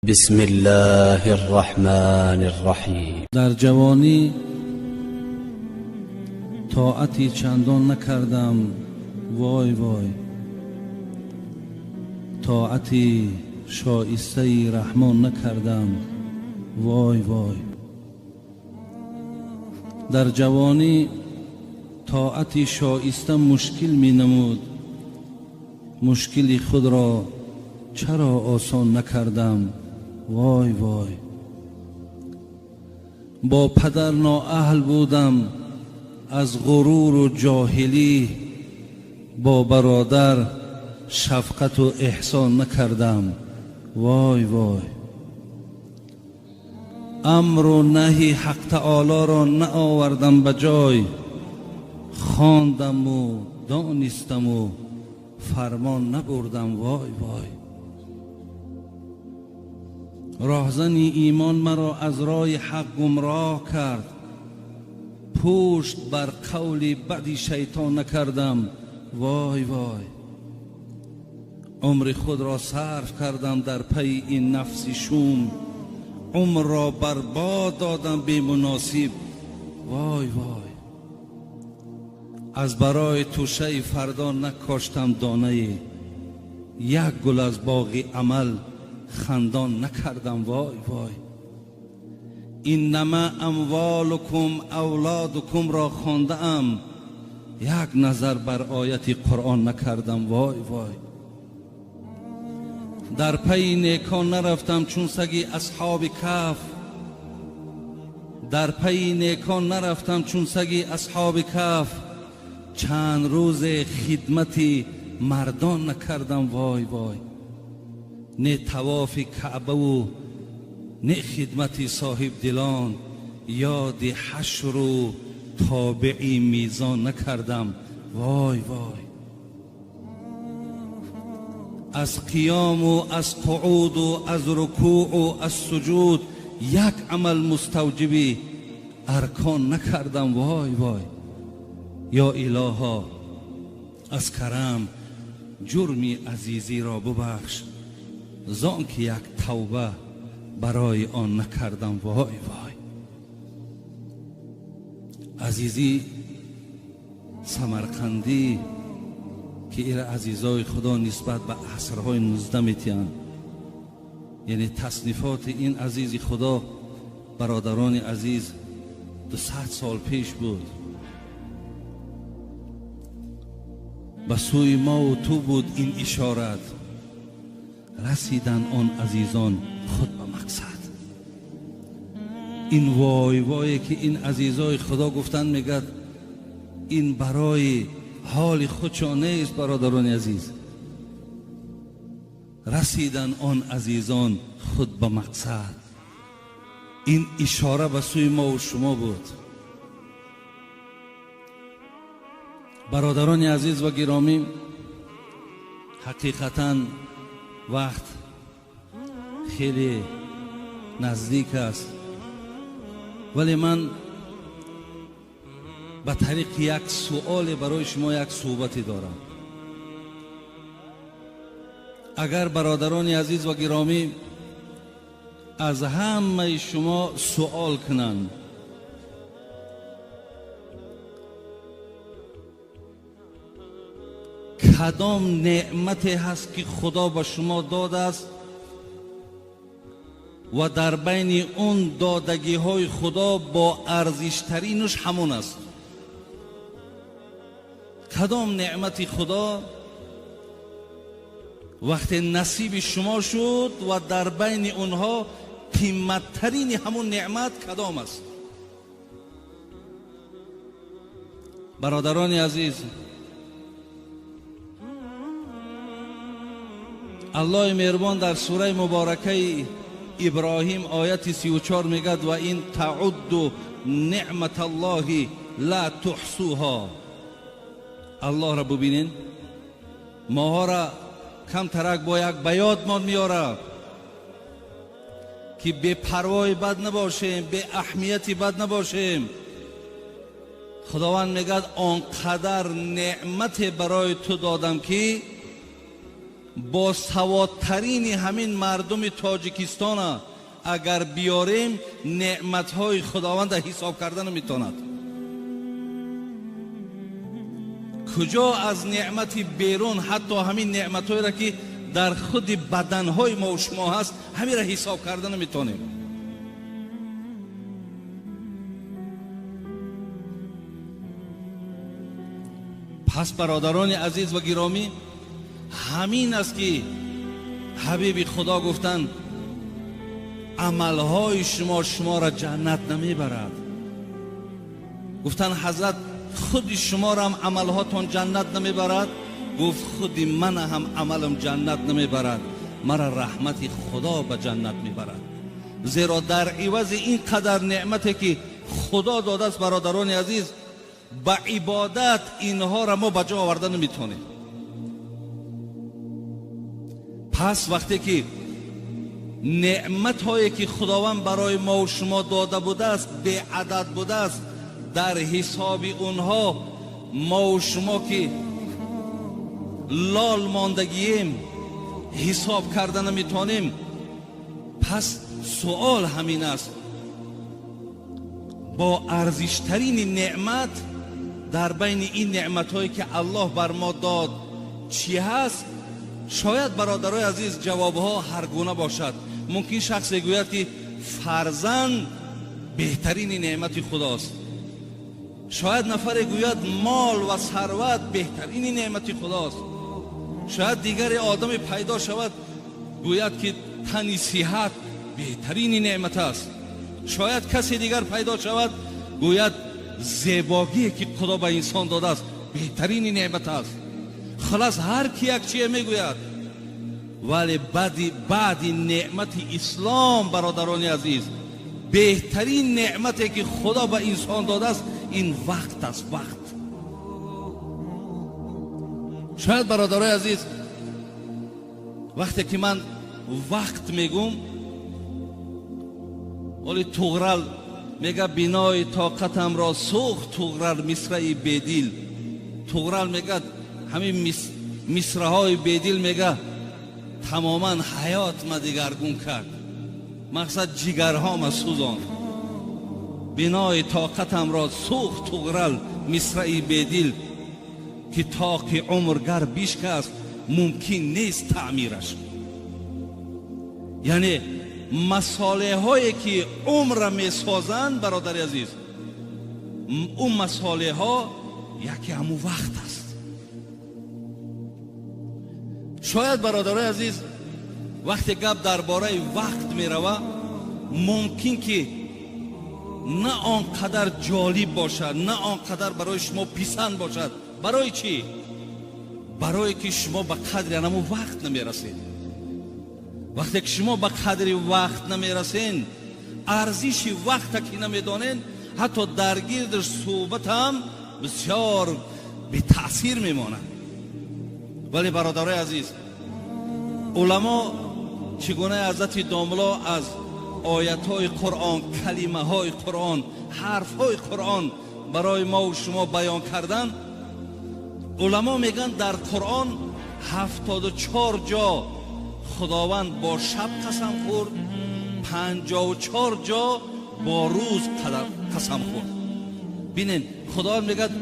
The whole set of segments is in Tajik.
بسم الله الرحمن الرحیم. در جوانی طاعتی چندان نکردم، وای وای. طاعتی شایسته رحمان نکردم، وای وای. در جوانی طاعتی شایسته مشکل می نمود، مشکلی خود را چرا آسان نکردم، وای وای. با پدر نااهل بودم از غرور و جاهلی، با برادر شفقت و احسان نکردم، وای وای. امر و نهی حق تعالی را نآوردم به جای، خواندم و دانستم و فرمان نبردم، وای وای. راهزنی ایمان مرا از راه حق گمراه کرد، پشت بر قول بدی شیطان نکردم، وای وای. عمر خود را صرف کردم در پی این نفس شوم، عمر را برباد دادم بی مناسب، وای وای. از برای توشه فردا نکاشتم دانه، یک گل از باغ عمل خندان نکردم، وای وای. انما اموالکم اولادکم را خوانده ام، یک نظر بر آیت قرآن نکردم، وای وای. در پی نیکان نرفتم چون سگی اصحاب کهف، در پی نیکان نرفتم چون سگی اصحاب کهف، چند روز خدمتی مردان نکردم، وای وای. نه طواف کعبه و نه خدمت صاحب دلان، یاد حشر و تابعی میزان نکردم، وای وای. از قیام و از قعود و از رکوع و از سجود، یک عمل مستوجبی ارکان نکردم، وای وای. یا الها از کرم جرمی عزیزی را ببخش، زان که یک توبه برای آن نکردم، وای وای. عزیزی سمرقندی که ایره عزیزای خدا نسبت به عصرهای 19 میتیند، یعنی تصنیفات این عزیزی خدا برادران عزیز 200 سال پیش بود، به سوی ما و تو بود این اشارت، رسیدن آن عزیزان خود به مقصد. این وای وای که این عزیزای خدا گفتن، میگد این برای حال خودشان نیست برادران عزیز. رسیدن آن عزیزان خود به مقصد، این اشاره به سوی ما و شما بود. برادران عزیز و گرامی، حقیقتا وقت خیلی نزدیک است، ولی من به طریق یک سوال برای شما یک صحبتی دارم. اگر برادران عزیز و گرامی از همه شما سوال کنند، کدام نعمتی هست که خدا به شما داده است و در بین اون دادگی های خدا با ارزشترینش همون است؟ کدام نعمت خدا وقتی نصیب شما شد و در بین اونها قیمتترین همون نعمت کدام است؟ برادران عزیز، الله مهربان در سوره مبارکه ابراهیم آیت 34 میگد و این تعد نعمت الله لا تحصوها. الله را ببینین، ماها را کم ترک با یک بیاد ما میاره که بی پروای بد نباشیم، بی اهمیتی بد نباشیم. خداوند میگد آنقدر نعمت برای تو دادم که Босаводтарини ҳамин мардуми Тоҷикистона агар биёрем, неъматҳои Худованда ҳисоб карда наметавонад. Куҷо аз неъмати берун, ҳатто ҳамин неъматҳоеро ки дар худи баданҳои мо шумо ҳаст, ҳаминро ҳисоб карда наметавонем. Пас бародарони азиз ва гиромӣ, ҳамин аст ки ҳабиби Худо гуфтанд амалҳои шумо шуморо ҷаннат намебарад. Гуфтанд ҳазрат худи шуморо ҳам амалҳотон ҷаннат намебарад? Гуфт худи ман ҳам амалам ҷаннат намебарад, мара раҳмати Худо ба ҷаннат мебарад. Зеро дар ивази ин қадар неъмате ки Худо додааст, бародарони азиз, ба ибодат инҳоро мо ба ҷо оварда наметавонем. Пас вақте ки неъматҳое ки Худованд барои мо ва шумо дода будааст беадад будааст, дар ҳисоби онҳо мо ва шумо ки лол мондагием ҳисоб карда наметавонем. Пас суол ҳамин аст: бо арзиштарини неъмат дар байни ин неъматҳое ки Аллоҳ бар мо дод чӣ ҳаст? Шояд бародарои азиз ҷавобҳо ҳаргуна бошад. Мумкин шахсе гӯяд ки фарзанд беҳтарини неъмати Худост. Шояд нафаре гӯяд мол ва сарват беҳтарини неъмати Худост. Шояд дигаре одаме пайдо шавад гӯяд ки тани сиҳат беҳтарини неъмат аст. Шояд касе дигар пайдо шавад гӯяд зебогие ки Худо ба инсон додааст беҳтарини неъмат аст. Халас ҳар ки як чие мегӯяд, вале баъди неъмати ислом, бародарони азиз, беҳтарин неъмате ки Худо ба инсон додааст ин вақт аст. Вақт. Шояд бародарои азиз, вақте ки ман вақт мегӯм, оли Туғрал мега бинои тоқатамро сӯхт Туғрал мисраи бедил. Туғрал мегӯяд ҳамин мисраҳои бедил мега тамоман ҳаётма дигаргун кард, мақсад ҷигарҳома сӯзонд. Бинои тоқатамро сӯхт Туғрал мисраи бедил, ки тоқи умр гар бишкаст мумкин нест таъмираш. Яъне масолеҳое ки умрра месозанд, бародари азиз, ӯ масолеҳо яке ҳамун вақт аст. Шояд бародарои азиз, вақте гап дар бораи вақт мерава, мумкин ки на он қадар ҷолиб бошад, на он қадар барои шумо писанд бошад. Барои чӣ? Барое ки шумо ба қадри ҳамун вақт намерасед. Вақте ки шумо ба қадри вақт намерасен, арзиши вақта ки намедонен, ҳатто дар гирдаш суҳбат ҳам бисёр бетаъсир мемонад. Вале бародарои азиз, уламо чӣ гуна ҳазрати домло аз оятҳои Қуръон, калимаҳои Қуръон, ҳарфҳои Қуръон барои мо ва шумо баён кардан, уламо мегӯянд дар Қуръон 74 ҷо Худованд бо шаб қасам хӯрд, 54 ҷо бо рӯз қасам хӯрд. Бинед, Худованд мегӯяд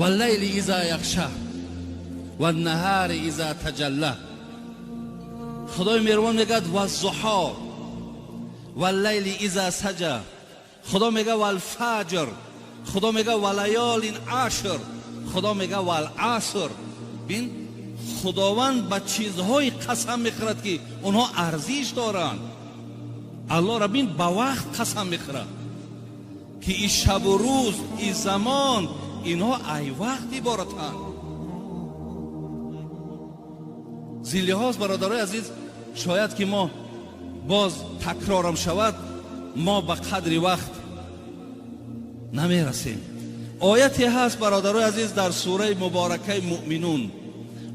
валлайли иза яхша ваннаҳари иза таҷалла. Худои меҳрубон мегӯяд ваззуҳо валлайли иза саҷа. Худо мегӯяд валфаҷр. Худо мегӯяд валаёлин ашр. Худо мегӯяд валаср. Бин, Худованд ба чизҳои қасам мехӯрад ки онҳо арзиш доранд. Аллоҳро бин, ба вақт қасам мехӯрад ки и шабу рӯз, и замон, инҳо ай вақт иборатанд. Зин лиҳоз бародарои азиз, шояд ки мо боз такрорам шавад, мо ба қадри вақт намерасем. Ояте ҳаст бародарои азиз дар сураи муборакаи Муъминун,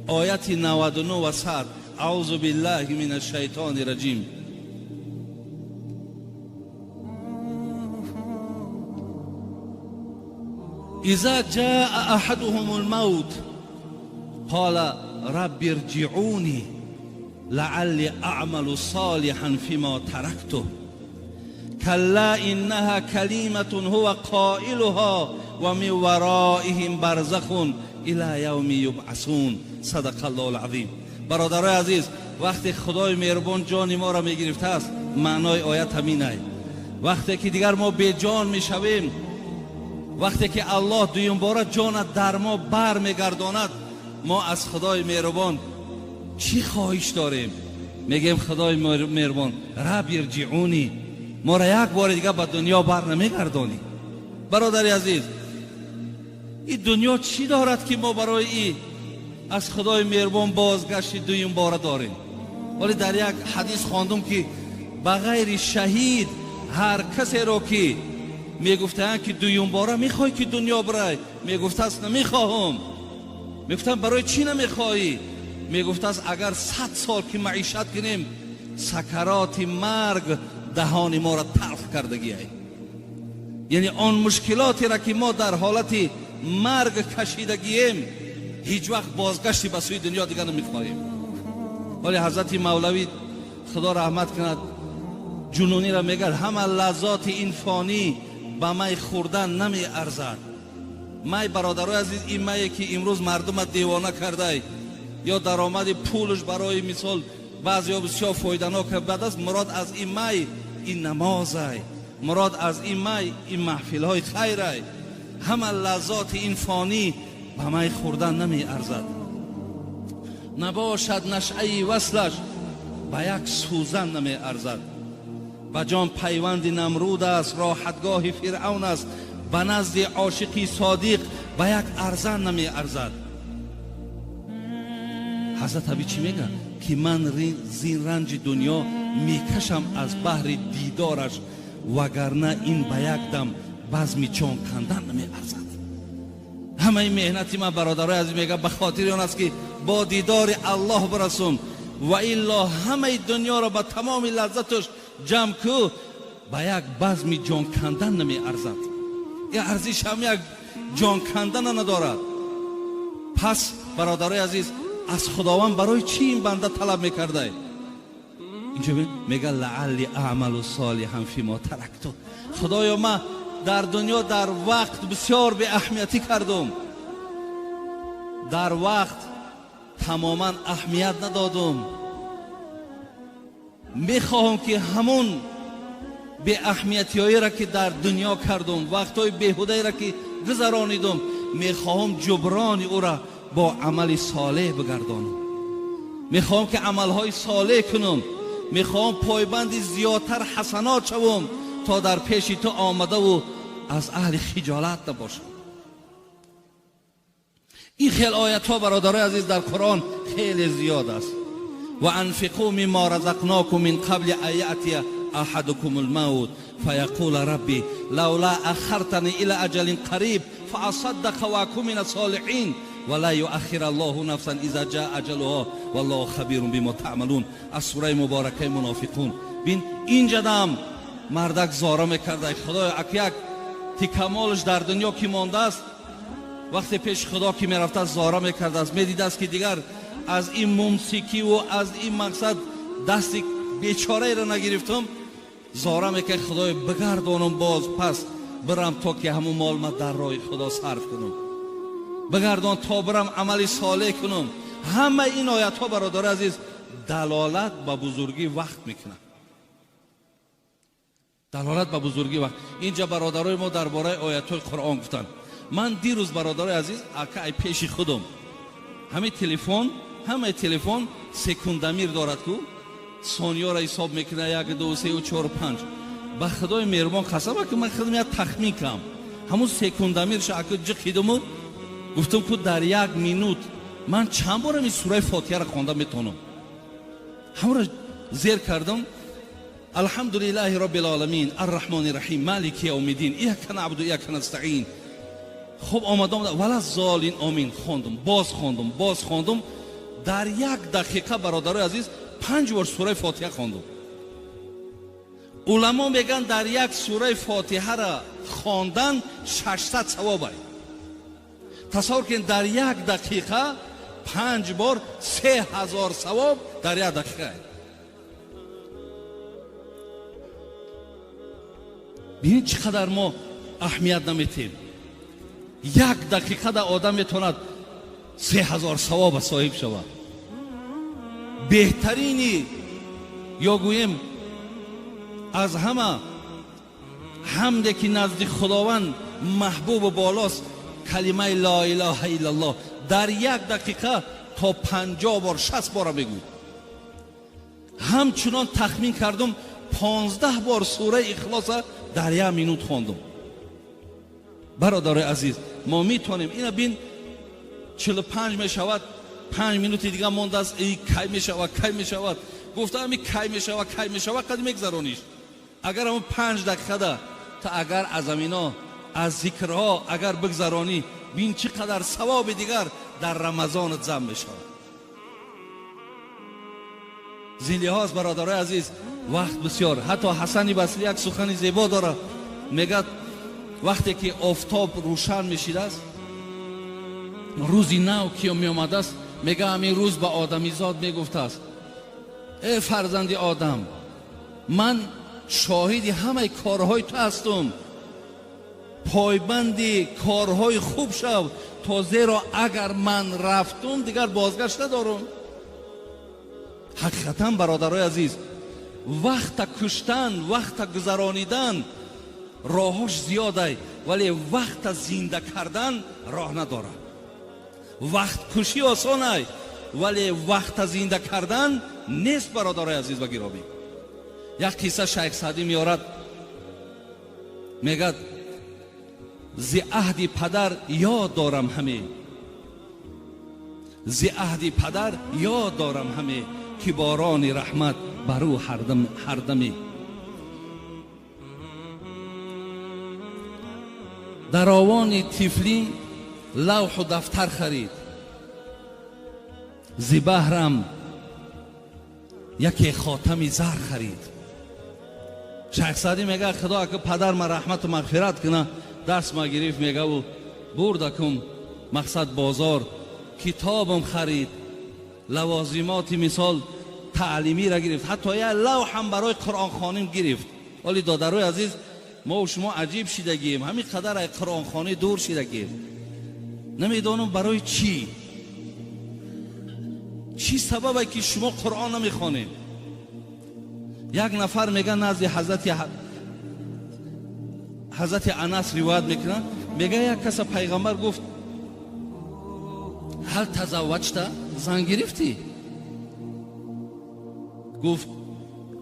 ояти 99 ва 100. Аузу биллаҳи мин ашшайтони раҷим. Иза ҷаа аҳадуҳум алмавт қола رب ارجعوني لعلي أعمل صالحا فيما تركته كلا إنها كلمة هو قائلها ومن ورائهم برزخ إلى يوم يبعثون. صدق الله العظیم. برادرای عزیز، وقتی خدای مهربان جان ما را میگرفته است، معنای آیت همین است. وقتی که دیگر ما بی جان میشویم، وقتی که الله دویم باره جان در ما بر میگرداند، ما از خدای مهربان چی خواهش داریم؟ میگیم خدای مهربان رب ارجعونی، ما را یک بار دیگه به دنیا بر نمیگردانی. برادر عزیز، این دنیا چی دارد که ما برای این از خدای مهربان بازگشت دویم باره داریم؟ ولی در یک حدیث خواندم که بغیر شهید هر کسی را که میگفتند که دویم باره میخوای که دنیا برای، میگفت است نمیخواهم. میگفتن برای چی نمیخوایی؟ میگفت است اگر 100 سال که معیشت کنیم، سکرات مرگ دهان ما را تلخ کردگی ای. یعنی آن مشکلاتی را که ما در حالت مرگ کشیدگیم، هیچ وقت بازگشتی به سوی دنیا دیگر نمیخواهیم. ولی حضرت مولوی خدا رحمت کند جنونی را میگه همه لذات این فانی به می خوردن نمی ارزد. می برادرای عزیز، این می که امروز مردم دیوانه کرده یا درآمد پولش برای مثال بعضی ها بسیار فایده‌ناک بد است، مراد از این می این نماز، مراد از این می این محفل های خیر. همه لذات این فانی به می خوردن نمی ارزد. نباشد نشعه وصلش به یک سوزن نمی ارزد. به جان پیوند نمرود است، راحتگاه فرعون است، به نزد عاشقی صادق به یک ارزن نمی ارزد. حضرت ابی چی میگه؟ که من زین رنج دنیا میکشم از بحر دیدارش، وگرنه این به یک دم بزمی چون کندن نمی ارزد. همه این مهنتی من برادرای عزیز میگه به خاطر آن است که با دیدار الله برسم، و الا همه دنیا را به تمام لذتش جمع کو به یک بزمی جان کندن نمی ارزد. این ارزش هم یک جان کندن ندارد. پس برادرای عزیز، از خداوند برای چی این بنده طلب میکرده؟ اینجا میگه لعلی اعمل صالحا فیما ترکت. خدایا من در دنیا در وقت بسیار به اهمیتی کردم، در وقت تماما اهمیت ندادم، میخواهم که همون به اهمیتی را که در دنیا کردم، وقتهای بیهوده را که گذرانیدم، میخواهم جبران او را با عمل صالح بگردانم. میخواهم که عملهای صالح کنم، میخواهم پایبند زیادتر حسنات شوم تا در پیش تو آمده و از اهل خجالت نباشم. این خیلی آیت ها برادرای عزیز در قرآن خیلی زیاد است. و انفقوا مما رزقناکم من قبل ان یأتی احدکم الموت فیقول ربی لولا اخرتنی الى اجل قریب فاصدق واکن من الصالحین ولا یؤخر الله نفسا اذا جاء اجلها والله خبیر بما تعملون. از سوره مبارکه منافقون. بین اینجا دم مردک زاره میکرده، خدای اک یک تکمالش در دنیا که مانده است، وقتی پیش خدا که میرفته زاره میکرده است، میدید است که دیگر از این ممسکی و از این مقصد دست بیچاره را نگرفتم، زاره میکرد خدای بگردانم باز پس برم تا که همون مال ما در راه خدا صرف کنم، بگردان تا برم عمل صالح کنم. همه این آیت ها برادر عزیز دلالت به بزرگی وقت میکنه، دلالت به بزرگی وقت. اینجا برادرای ما درباره آیت های قرآن گفتن. من دیروز برادرای عزیز اکای پیش خودم همه تلفن секундомер دارد کو ثانیه را حساب میکنه، 1 2 3 4 5. به خدای مهربان قسم که من خودم یک تخمین کردم، همون секундомер ش اکا جخیدم، گفتم که در یک минут من چند بار این سوره فاتحه را خوانده میتونم. همون را زیر کردم، الحمد لله رب العالمین الرحمن الرحیم مالک یوم الدین ایاک نعبد و ایاک نستعین. خب آمدم ولا الضالین آمین، خواندم، باز خواندم، باز خواندم. در یک دقیقه برادرای عزیز 5 بار سوره فاتحه خواندم. علما میگن در یک سوره فاتحه را خواندن 600 ثواب است. تصور کن در یک دقیقه 5 бор 3000 савоб дар як дақиқа. Бинед чӣ қадар мо аҳамият наметем. Як дақиқада одам метавонад 3000 савоба соҳиб шавад. Беҳтарини ё гӯем аз ҳама ҳамде ки назди Худованд маҳбубу болост калимаи ло илоҳа иллаллоҳ. Дар як дақиқа то 50 бор 60 бора мегӯй. Ҳамчунон тахмин кардум 15 бор сураи Ихлоса дар як минут хондум. Бародарои азиз, мо метавонем ина бин 45 мешавад, 5 минути дига мондааст, эй кай мешавад, кай мешавад. Гуфтам ин кай мешавад, кай мешавад, қад мегзарониш. Агар ҳамон 5 дақиқада та агар аз амино аз зикрҳо агар бигзаронӣ, бин чӣ қадар савоби дигар дар Рамазонат зам мешавад. Зин лиҳоз бародарои азиз, вақт бисёр. Ҳатто Ҳасани Басрӣ як сухани зебо дорад, мегӯяд вақте ки офтоб рӯшан мешидааст, рӯзи нав ки меомадааст, мегӯяд ҳамин рӯз ба одамизод мегуфтааст: эй фарзанди одам, ман шоҳиди ҳамаи корҳои ту ҳастум, пойбанди корҳои хуб шав, то зеро агар ман рафтум дигар бозгашт надорум. Ҳақиқатан бародарои азиз, вақта куштан, вақта гузаронидан роҳош зиёдай, вале вақта зинда кардан роҳ надорад. Вақткушӣ осонай, вале вақта зинда кардан нест. Бародарои азиз ва гиромӣ, як қисса Шайх Саъдӣ меорад, мегӯяд: зи аҳди падар ёд дорам ҳаме, зи аҳди падар ёд дорам ҳаме, ки борони раҳмат бар ӯ ҳардаме. Дар овони тифлӣ лавҳу дафтар харид, зи баҳрам яке хотами зар харид. Шайх Саъдӣ мегӯяд: Худо ака падар ма раҳмату мағфират куна, даст ма гирифт, мегаву бурдакум мақсад бозор, китобам харид, лавозимоти мисол таълимиро гирифт, ҳатто як лавҳам барои қуръонхоним гирифт. Вале додарои азиз, мо шумо аҷиб шидагием, ҳамин қадар ай қуръонхонӣ дур шидагием. Намедонам барои чӣ, чӣ сабабе ки шумо қуръон намехонед. Як нафар мега назди ҳазрати Анас ривоят мекунад, мега як каса пайғамбар гуфт: ҳал тазавваҷта, зан гирифтӣ? Гуфт: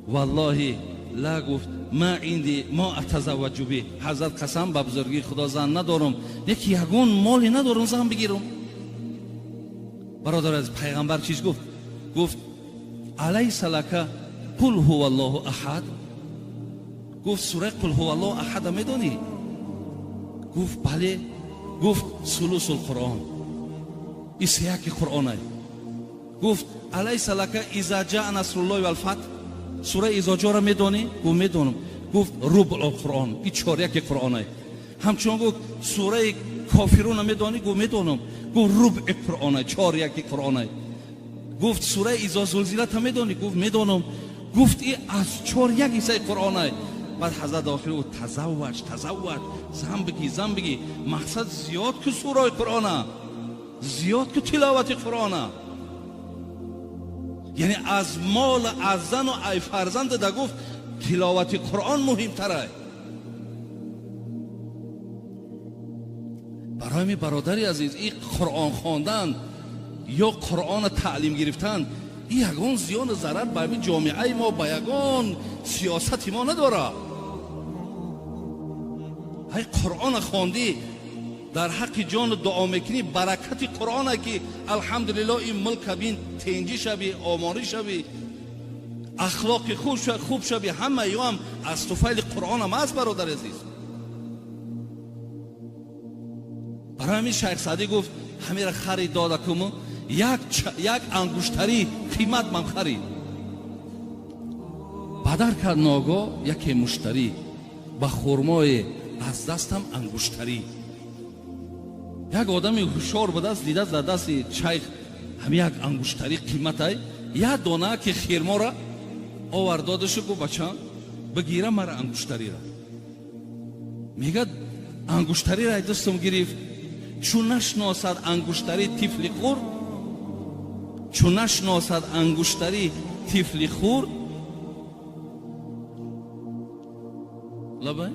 валлоҳи ла, гуфт ма инди мо атазавваҷу би. Ҳазрат қасам ба бузургии Худо зан надорам, яки ягон моле надорам зан бигирам. Бародар аз пайғамбар чиз гуфт? Гуфт: алайса лака қул ҳува аллоҳу аҳад. Гуфт: сураи қул ҳува аллоҳу аҳада медонӣ? Гуфт: бале. Гуфт: сулусул қуръон, ин сеяки қуръонай. Гуфт: алайса лака иза ҷаа насруллоҳи валфатҳ, сураи изо ҷоро медонӣ? Гуфт: медонам. Гуфт: рубъул қуръон, ин чоряки қуръонай. Ҳамчунон гуфт: сураи кофируна медонӣ? Гуфт: медонам. Гуфт: рубъи қуръонай, чоряки қуръонай. Гуфт: сураи изо зулзилата медонӣ? Гуфт: медонам. Гуфт: ин аз чоряк ҳиссаи қуръонай. Баъд ҳазрат охир гуфт: тазавваҷ, тазавваҷ, зан бигӣ, зан бигӣ. Мақсад зиёд ку сураи қуръона, зиёд ку тиловати қуръона. Яъне аз мол, аз зану ай фарзанд да гуфт тиловати қуръон муҳимтарай. Барои ми бародари азиз, ин қуръон хондан ё қуръона таълим гирифтан ин ягон зиёну зарар ба ҳамин ҷомеаи мо, ба ягон сиёсати мо надорад. Ҳай қуръона хондӣ, дар ҳаққи ҷону дуо мекунӣ, баракати қуръона ки алҳамдулиллоҳ ин мулка бин тенҷӣ шавӣ, омонӣ шавӣ, ахлоқи хуб шавӣ, ҳама ё ҳам аз туфайли қуръонам аст. Бародари азиз, барои ҳамин Шайх Саъдӣ гуфт: ҳамира харид дода куму як ангуштарӣ қимат ман харид. Бадар кард ногоҳ яке муштарӣ, ба хурмое аз дастам ангуштарӣ. Як одами ҳушёр будааст, дидааст дар дасти шайх Ҳами як ангуштари қиматай, як дона ки хирмора овард, додашу, гуфт: «Бачам, бигира мара ангуштарира». Мегад, ангуштарира ай дастам гирифт. Чун нашносад ангуштари тифли хурд, чун нашносад ангуштари тифли хурд, лабай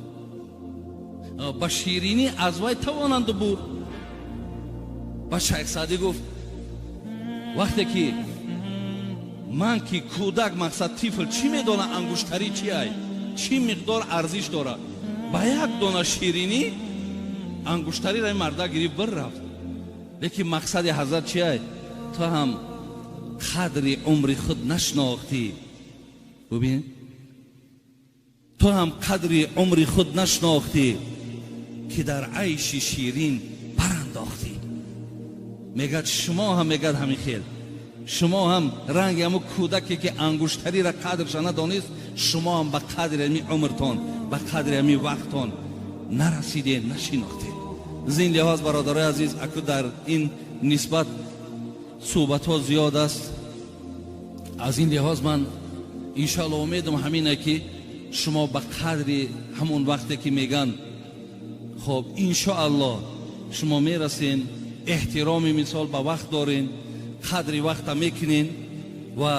ба ширинӣ аз вай тавонанд бурд. Ба Шайх Саъдӣ гуфт: вақте ки ман ки кӯдак, мақсад тифл, чӣ медонад ангуштарӣ чи ай, чӣ миқдор арзиш дорад, ба як дона ширинӣ ангуштариро ин марда гирифт, бір рафт. Лекин мақсади ҳазрат чи ай? Ту ҳам қадри умри худ нашнохтӣ. Бубин, ту ҳам қадри умри худ нашнохтӣ, ки дар айши ширин барандохтӣ. Мегад, шумо ҳам, мегад, ҳамин хел, шумо ҳам ранги ҳамун кӯдаке ки ангуштариро қадрша надонист, шумо ҳам ба қадри ҳамин умртон, ба қадри ҳамин вақттон нарасидед, нашинохтед. Аз ин лиҳоз, бародарои азиз, аку дар ин нисбат суҳбатҳо зиёд аст. Аз ин лиҳоз ман иншоалло умедам ҳамине, ки шумо ба қадри ҳамон вақте ки меган, хоб, иншоалло шумо мерасен, эҳтироми мисол ба вақт дорен, қадри вақта мекунен ва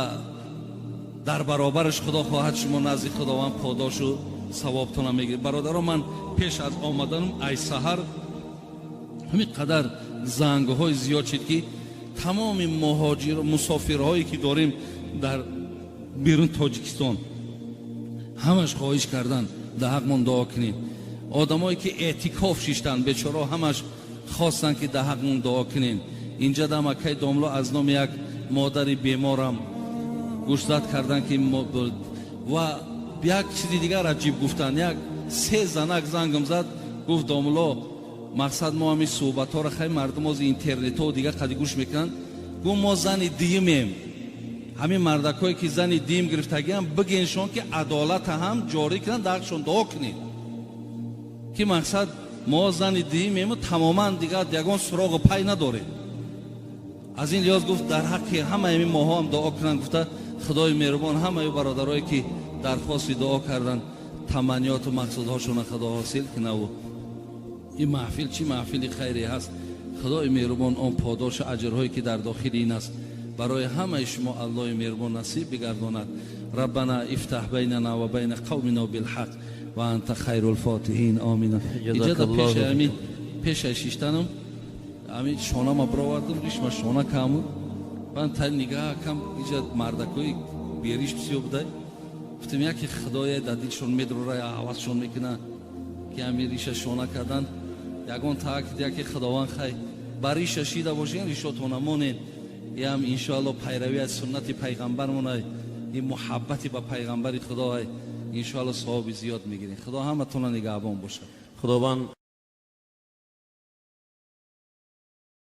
дар баробараш, худо хоҳад, шумо назди Худованд подошу савобтона мегиред. Бародаро, ман пеш аз омаданам ай саҳар ҳамин қадар зангҳои зиёд шид, ки тамоми муҳоҷир мусофирҳое ки дорем дар берун Тоҷикистон, ҳамаш хоҳиш кардан, дар ҳақмон дуо кунед. Одамое ки эътикоф шиштанд, бечорао, ҳамаш хостанд, ки дар ҳақмон дуо кунем. Инҷа дам акай домло аз номи як модари беморам гӯшзад кардан, ки ва як чизи дигар аҷиб гуфтанд. Як се занак зангам зад, гуфт: «Домло, мақсад мо ҳамин суҳбатҳоро хай мардум ози интернетҳо дигар қади гӯш мекунанд». Гуфт: «Мо зани дуюмем. Ҳамин мардакое ки зани дуюм гирифтагиам, бигеншон, ки адолата ҳам ҷорӣ кунанд, дар ҳақшон дуо кунед, ки мақсад мо зани дуюмему тамоман дигар ягон суроғу пай надорем». Аз ин лиҳоз, гуфт, дар ҳаққи ҳамаи ҳамин моҳо ҳам дуо кунанд, гуфта. Худои меҳрубон ҳамаи бародарое ки дархости дуо карданд, таманниёту мақсудҳошона Худо ҳосил кунаву ин маҳфил чӣ маҳфили хайре ҳаст, Худои меҳрубон он подошу аҷрҳое ки дар дохили ин аст, барои ҳамаи шумо Аллоҳи меҳрубон насиб бигардонад. ربنا افتح بيننا وبين قومنا بالحق وأنت خير الفاتحين آمين. Иҷада пеши ами пешаи шиштанам ами шонама бировардам, ришма шона каму ман та нигаҳ кам, иҷа мардакои бериш бисёр будай. Гуфтам, яке худое дар дилшон медрора, ҳавасшон мекуна, ки ами риша шона кардан ягон таак, яке Худованд хай ба риша шида бошен, ришотона монен. Ям иншоалло пайравӣ аз суннати пайғамбармонай, ин муҳаббати ба пайғамбари Худоай, иншоалло савоби зиёд мегирем. Худо ҳаматона нигаҳбон бошад. Худованд.